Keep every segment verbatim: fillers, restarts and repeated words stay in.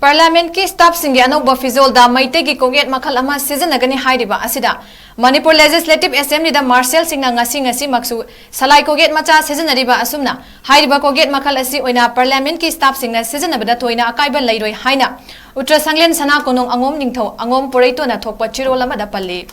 ꯄꯥꯔꯂꯤꯌꯥꯃꯦꯟꯠꯀꯤ ꯁ꯭ꯇꯥꯐꯁꯤꯡꯒꯤ ꯑꯅꯧꯕ ꯐꯤꯖꯣꯜꯗ ꯃꯩꯇꯩꯒꯤ ꯀꯣꯛꯌꯦꯠ ꯃꯈꯜ ꯑꯃ ꯁꯤꯖꯤꯟꯅꯒꯅꯤ ꯍꯥꯏꯔꯤꯕ ꯑꯁꯤꯗ ꯃꯅꯤꯄꯨꯔ ꯂꯦꯖꯤꯁꯂꯦꯇꯤꯚ ꯑꯦꯁꯦꯝꯕ꯭ꯂꯤꯗ ꯃꯥꯔꯁꯦꯜꯁꯤꯡꯅ ꯉꯁꯤ ꯉꯁꯤꯃꯛꯁꯨ ꯁꯂꯥꯏ ꯀꯣꯛꯌꯦꯠ ꯃꯆꯥ ꯁꯤꯖꯤꯟꯅꯔꯤꯕ ꯑꯁꯨꯝꯅ ꯍꯥꯏꯔꯤꯕ ꯀꯣꯛꯌꯦꯠ ꯃꯈꯜ ꯑꯁꯤ ꯑꯣꯏꯅ ꯄꯥꯔꯂꯤꯌꯥꯃꯦꯟꯠꯀꯤ ꯁ꯭ꯇꯥꯐꯁꯤꯡꯅ ꯁꯤꯖꯤꯟꯅꯕꯗ ꯊꯣꯏꯅ ꯑꯀꯥꯏꯕ ꯂꯩꯔꯣꯏ ꯍꯥꯏꯅ ꯎꯇ꯭ꯔ ꯁꯪꯂꯦꯟ ꯁꯅꯥ ꯀꯣꯅꯨꯡ ꯑꯉꯣꯝ ꯅꯤꯡꯊꯧ ꯑꯉꯣꯝ ꯄꯣꯔꯩꯇꯣꯟꯅ ꯊꯣꯛꯄ ꯆꯦꯔꯣꯜ ꯑꯃꯗ ꯄꯜꯂꯤ꯫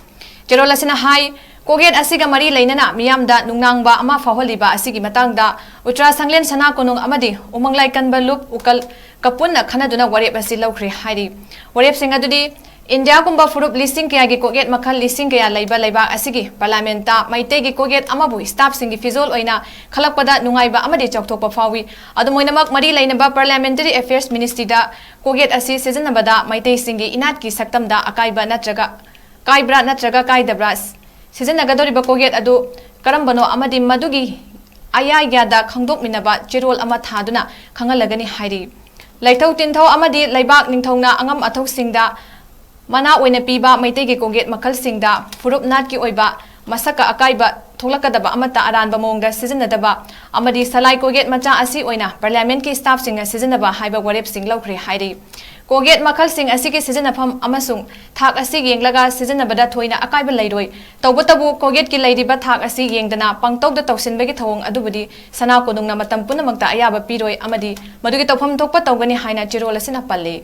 ꯆꯦꯔꯣꯜ ꯑꯁꯤꯅ ꯍꯥꯏ, ꯀꯣꯛꯌꯦꯠ ꯑꯁꯤꯒ ꯃꯔꯤ ꯂꯩꯅꯅ ꯃꯤꯌꯥꯝꯗ ꯅꯨꯡꯅꯥꯡꯕ ꯑꯃ ꯐꯥꯎꯍꯜꯂꯤꯕ ꯑꯁꯤꯒꯤ ꯃꯇꯥꯡꯗ ꯎꯇ꯭ꯔ ꯁꯪꯂꯦꯟ ꯁꯅꯥ ꯀꯣꯅꯨꯡ ꯑꯃꯗꯤ ꯎꯃꯪꯂꯥꯏ ꯀꯟꯕ ꯂꯨꯞ ꯎꯀꯜ ꯀꯄꯨꯟꯅ ꯈꯟꯅꯗꯨꯅ ꯋꯥꯔꯦꯞ ꯑꯁꯤ ꯂꯧꯈ꯭ꯔꯦ ꯍꯥꯏꯔꯤ꯫ ꯋꯥꯔꯦꯞꯁꯤꯡ ꯑꯗꯨꯗꯤ ꯏꯟꯗꯤꯌꯥꯒꯨꯝꯕ ꯐꯨꯔꯨꯞ ꯂꯤꯁꯤꯡ ꯀꯌꯥꯒꯤ ꯀꯣꯛꯌꯦꯠ ꯃꯈꯜ ꯂꯤꯁꯤꯡ ꯀꯌꯥ ꯂꯩꯕ ꯂꯩꯕꯥꯛ ꯑꯁꯤꯒꯤ ꯄꯥꯔꯂꯤꯌꯥꯃꯦꯟꯠꯇ ꯃꯩꯇꯩꯒꯤ ꯀꯣꯛꯌꯦꯠ ꯑꯃꯕꯨ ꯁ꯭ꯇꯥꯐꯁꯤꯡꯒꯤ ꯐꯤꯖꯣꯜ ꯑꯣꯏꯅ ꯈꯜꯂꯛꯄꯗ ꯅꯨꯡꯉꯥꯏꯕ ꯑꯃꯗꯤ ꯆꯥꯎꯊꯣꯛꯄ ꯐꯥꯎꯏ꯫ ꯑꯗꯨꯝ ꯑꯣꯏꯅꯃꯛ, ꯃꯔꯤ ꯂꯩꯅꯕ ꯄꯥꯔꯂꯤꯌꯥꯃꯦꯟꯇꯔꯤ ꯑꯦꯐꯤꯌꯔꯁ ꯃꯤꯅꯤꯁꯇ꯭ꯔꯤꯗ ꯀꯣꯛꯌꯦꯠ ꯑꯁꯤ ꯁꯤꯖꯤꯟꯅꯕꯗ ꯃꯩꯇꯩꯁꯤꯡꯒꯤ ꯏꯅꯥꯠꯀꯤ ꯁꯛꯇꯝꯗ ꯑꯀꯥꯏꯕ ꯅꯠꯇ꯭ꯔꯒ ꯀꯥꯏꯕ꯭ꯔꯥ ꯅꯠꯇ꯭ꯔꯒ ꯀꯥꯏꯗꯕ꯭ꯔꯥ, ꯁꯤꯖꯤꯟꯅꯒꯗꯧꯔꯤꯕ ꯀꯣꯛꯌꯦꯠ ꯑꯗꯨ ꯀꯔꯝꯕꯅꯣ ꯑꯃꯗꯤ ꯃꯗꯨꯒꯤ ꯑꯌꯥꯏꯒ꯭ꯌꯥꯗ ꯈꯪꯗꯣꯛꯃꯤꯟꯅꯕ ꯆꯦꯔꯣꯜ ꯑꯃ ꯊꯥꯗꯨꯅ ꯈꯪꯍꯜꯂꯒꯅꯤ ꯍꯥꯏꯔꯤ꯫ ꯂꯩꯊꯧ ꯇꯤꯟꯊꯧ ꯑꯃꯗꯤ ꯂꯩꯕꯥꯛ ꯅꯤꯡꯊꯧꯅ ꯑꯉꯝ ꯑꯊꯧꯁꯤꯡꯗ ꯃꯅꯥ ꯑꯣꯏꯅ ꯄꯤꯕ ꯃꯩꯇꯩꯒꯤ ꯀꯣꯛꯌꯦꯠ ꯃꯈꯜꯁꯤꯡꯗ ꯐꯨꯔꯨꯞ ꯅꯥꯠꯀꯤ ꯑꯣꯏꯕ ꯃꯁꯛꯀ ꯑꯀꯥꯏꯕ ꯊꯣꯛꯂꯛꯀꯗꯕ ꯑꯃꯠꯇ ꯑꯔꯥꯟꯕ ꯃꯑꯣꯡꯗ ꯁꯤꯖꯤꯟꯅꯗꯕ ꯑꯃꯗꯤ ꯁꯂꯥꯏ ꯀꯣꯛꯌꯦꯠ ꯃꯆꯥ ꯑꯁꯤ ꯑꯣꯏꯅ ꯄꯥꯔꯂꯤꯌꯥꯃꯦꯟꯠꯀꯤ ꯁ꯭ꯇꯥꯐꯁꯤꯡꯅ ꯁꯤꯖꯤꯟꯅꯕ ꯍꯥꯏꯕ ꯋꯥꯔꯦꯞꯁꯤꯡ ꯂꯧꯈ꯭ꯔꯦ ꯍꯥꯏꯔꯤ꯫ ꯀꯣꯛꯌꯦꯠ ꯃꯈꯜꯁꯤꯡ ꯑꯁꯤꯒꯤ ꯁꯤꯖꯤꯟꯅꯐꯝ ꯑꯃꯁꯨꯡ ꯊꯥꯛ ꯑꯁꯤ ꯌꯦꯡꯂꯒ ꯁꯤꯖꯤꯟꯅꯕꯗ ꯊꯣꯏꯅ ꯑꯀꯥꯏꯕ ꯂꯩꯔꯣꯏ꯫ ꯇꯧꯕꯇꯕꯨ, ꯀꯣꯛꯌꯦꯠꯀꯤ ꯂꯩꯔꯤꯕ ꯊꯥꯛ ꯑꯁꯤ ꯌꯦꯡꯗꯅ ꯄꯪꯇꯧꯗ ꯇꯧꯁꯤꯟꯕꯒꯤ ꯊꯧꯑꯣꯡ ꯑꯗꯨꯕꯨꯗꯤ ꯁꯅꯥ ꯀꯣꯅꯨꯡꯅ ꯃꯇꯝ ꯄꯨꯝꯅꯃꯛꯇ ꯑꯌꯥꯕ ꯄꯤꯔꯣꯏ ꯑꯃꯗꯤ ꯃꯗꯨꯒꯤ ꯇꯧꯐꯝ ꯊꯣꯛꯄ ꯇꯧꯒꯅꯤ ꯍꯥꯏꯅ ꯆꯦꯔꯣꯜ ꯑꯁꯤꯅ ꯄꯜꯂꯤ꯫